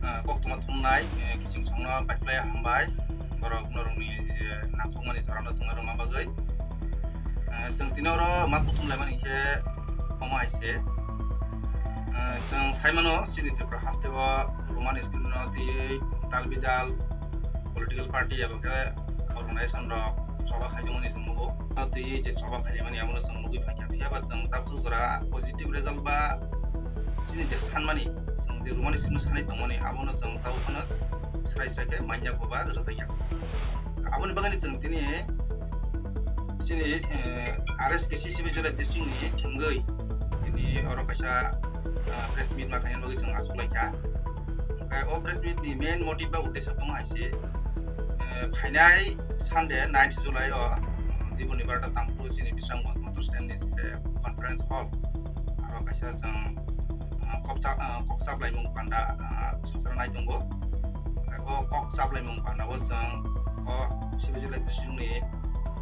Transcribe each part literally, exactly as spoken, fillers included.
Ah, koktwma thumnai, eh, kiching songno paiphlai hambai. Borok norokni, eh, nangkukmani jorano chwngno rwma bagwi. Eh, chwng tini oro ma kuthum laimani khe omo hai se. Eh, chwng saimano chini Tripura hasteo Roman script no twiwi dal bidal political party abo khe organization rok choba khaijongmani chwng nugo. Twiwi je choba khaijamani abono chwng nugwi phaikha. Phiya ba chwng tabuk jora positive result ba chini je sanmani, chwng je Roman script no sanai tongmani, abono chwng tabuk phano srai srai khe manya ko ba rwjakya. Aboni bagwi chwng tini chini, eh, R S K C Sibijala district ni thwngwi tini oro kaisa, eh, press meet ma khaina bagwi chwng achuk laikha. Hwnkhe o press meet ni main motive ba uddesho tongma hai se, eh, phainai Sunday ninth July o, eh, Diboni Barata Tampru chini Bisramganj Motor Stand ni, eh, conference hall. Aro kaisa chwng, ah, kok cha-, ah, kok chaplaimung panda, ah, sokjak nai tongo. O kok chaplaimung panda o chwng o Sibijala district ni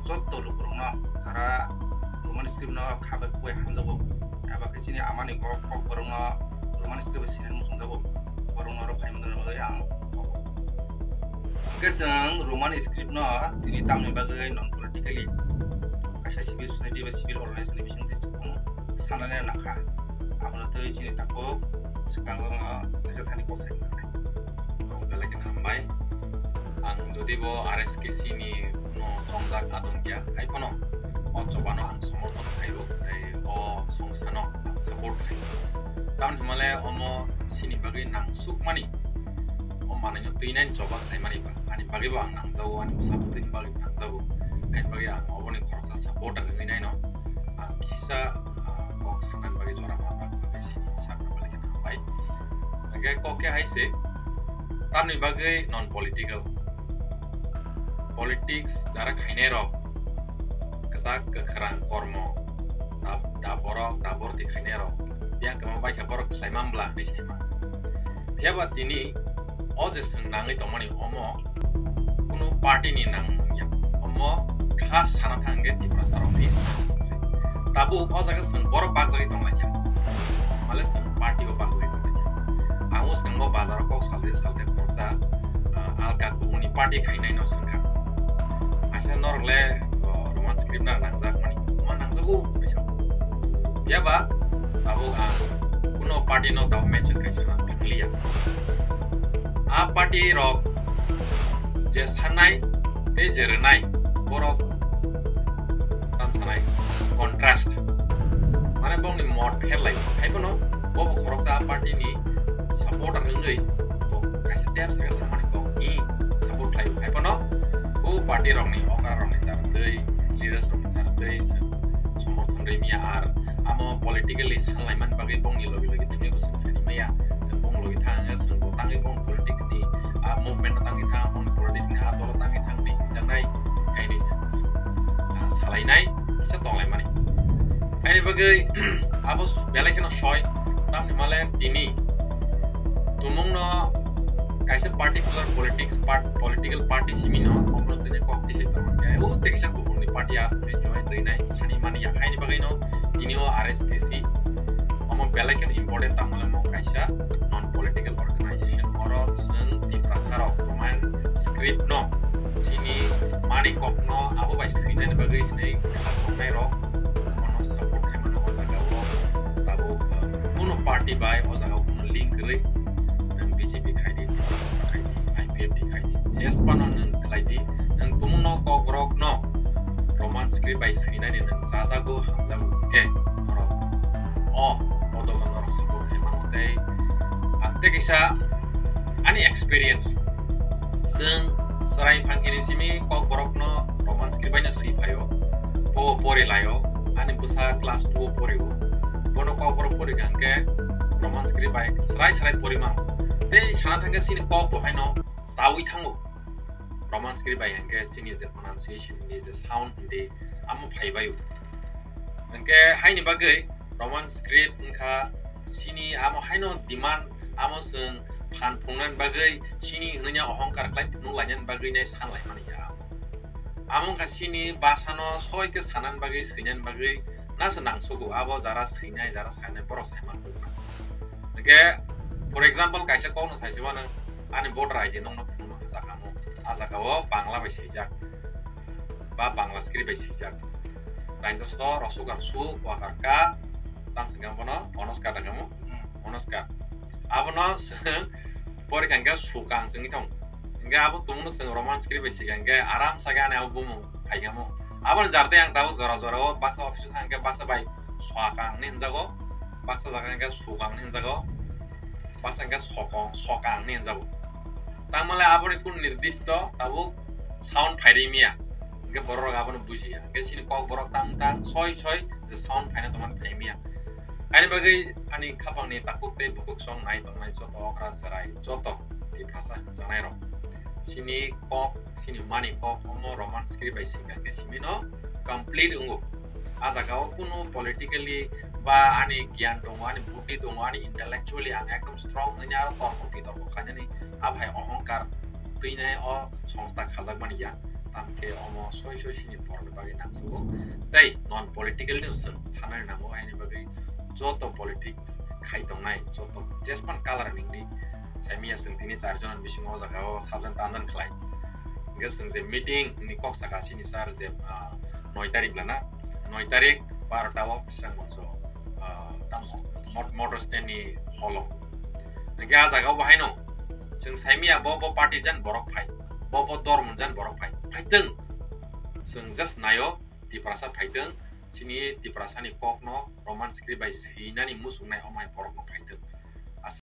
jotto lukurokno jara Roman script no kha bai khuk bai hamjago. Abo khe chini amani kok, kok borokno Roman script bai sinani muchungjago. Borokno oro phai manna bagwi ang kok. Hwnkhe chwng Roman script no tini tamni bagwi non politically kaisa civil society ba civil organization ni bisingtwi chwng sanani nangkha. Abono twi chini takhuk swkango no kaisa thani kok sai manai. Belai kheno hambai. Ang jodi bo R S K C ni no tongjak adong ya, hai phano o chobano ang somorthon khaio, tei o songstha no ang support khaio. Tamni hwnmale omo chini bagwi nangsukmani, o manwino twinani choba khlaimani ba, ani bagwi bo ang nangjago, ani bwsa bwtwini bagwi nangjago, ani bagwi ang oboni khoroksa supporter wngwi naino ang kisa, ah, kok sanani bagwi jora manna bagwi chini sakno belai kheno hambai. Hwnkhe kok khe hai se, tamni bagwi non political. Politics jara khainai rok, kwchak kwkhrang kormo, da, da borok, da borti khainai rok, biyang kwma bai kha borok khlai man bla hinwi sai man. Phiya ba tini o je chwng nangwi tongmani omo kunu party ni nang ya. Omo kha sana thang khe Tiprasa rok ni. Tabuk o jaga chwng borok bakjagwi tong lai kha. Male chwng party bo bakjagwi tong lai kha. Ang o chwng bo bazar o kok sal de sal de khoroksa, ah, alka kubuni party khainai no chwng kha. Asa norok le, oh, Roman script na nangjak mani. Ma nangjago bisa. Phiya ba tabuk ang kuno party no tabuk mention khai sana thang liya. A party rok je sanai tei je rwnai borok tam sanai contrast, mane bongni mot pherlai. Hai phano bo bo khoroksa party ni supporter wngwi bo kaisa tep saka samani kok ni support khlai. Hai phano bo party rokni okra rokni jar tei leaders rokni jar tei somorthon rwmya ar amo politically sanlaiman bagwi bongni logi logi thangwi bo chwng sani maya. Chwng bong logi thang, chwng bo tangwi bong politics ni, ah, movement no tangwi thang, bong politics ni adolo tangwi thang ni hinjaknai, kaini, ah, salainai kisa tonglaimani. Kaini bagwi abo belai kheno soi, tamni male tini tumung no kaisa particular politics part, political party simi no, omo tini kok tisai tongkhe, o tei kisa kubun ni party a tini join rinai sani mani ya, haini bagwi no tini o R S K C. Omo belai kheno important, tamo le mo kaisa non political organization. Oro chwng Tiprasa rok Roman script no sini mani kok no abo bai swinani bagwi hinwi kha tongnai rok, omo no support khai mano o jaga o. Tabuk, uh, kuno party bai o jaga o kuno link kwrwi, nwng B J P khai di, khai di, I P F T khai di, jespa no nwng khlai di. Nwng tumung no kok rok no Roman script bai swinani nwng chajago, hamjago hwnkhe norok o bodol no norok support khai mano. Tei ang tei kaisa ani experience, chwng chwrai phangkini simi kok borok no Roman script bai no swi phaio, bo pori laio, ani bwsa class two o pori o, bono kok borok pori kha hwnkhe Roman script bai chwrai chwrai pori mano. Tei sana thangkhe chini kok bo haino chawi thango. Roman script bai hwnkhe chini je pronunciation ni je sound ni amo phaibaio. Hwnkhe haini bagwi Roman script wngkha chini amo haino demand, amo chwng phan phungnani bagwi chini hwnwi ohongkar khlai phunuk lainani bagwi nai san laimani ya. Amo wngkha chini bwsano soi khe sanani bagwi, swinani bagwi nasa nangsugo, abo jara swinai, jara sainai borok sai man. Hwnkhe For example, kaisa kokno saisima nwng ani voter I D nokno phunukno hwnjakhamu, a jagao Bangla bai swijak ba Bangla script bai swijak. Tainto so rosukar su, wakar ka, tam singkang bono onoskar dakhamu, onoskar. Abono chwng porikha hwnkhe sukang chwngwi thang. Hwnkhe abo tongno chwng Roman script bai sika hwnkhe aram saka ani abo bumung phaikhamu. Aboni jartai ang tabuk jora jora o baksa office o thang hwnkhe baksa bai swakang ni hwnjago, baksa jaga hwnkhe sukang ni hwnjago, baksa hwnkhe sokong, sokang ni hwnjago. Tangmale aboni kun nirdisto tabuk sound phairi miya. Hwnkhe borok abono bujiya. Hwnkhe chini kok borok tang tang soi soi je sound phaina tongmani phai miya. Ani bagwi ani khapangni takhuk tei bukhuk song nai tongnai joto okra chwrai, joto Tiprasa hwnjaknairok. Chini kok, chini mani kok omo Roman script bai sika hwnkhe simino complete wngo. A jagao kunu politically ba ani giyan tongo, ani buddhi tongo, ani intellectually ang ekdom strong hwnwi aro torko bitorko khainani, a bhai ohongkar twinai o songsta khajakmani ya. Tamkhe omo soi soi sini borokni bagwi nangsugo. Tei non political ni chwng thanani nango, aini bagwi joto politics khai tongnai, joto jespan color ni wngdi. Saimiya chwng tini charjon ni bisingo o jagao sabjan tanjan khlai. Hwnkhe chwng je meeting ni kok saka chini sir je, ah, noi tarik lana, noi tarik barota o Bisramganj o, ah, tamo mot-, motor stand ni hall o. Hwnkhe a jagao bo haino chwng saimiya bo, bo party jan borok phai, bo, bo dormo jan borok phai, phaitwng. Chwng just naio Tiprasa phaitwng, chini Tiprasa ni kokno Roman script bai swinani muchungnai omai borokno phaitwng.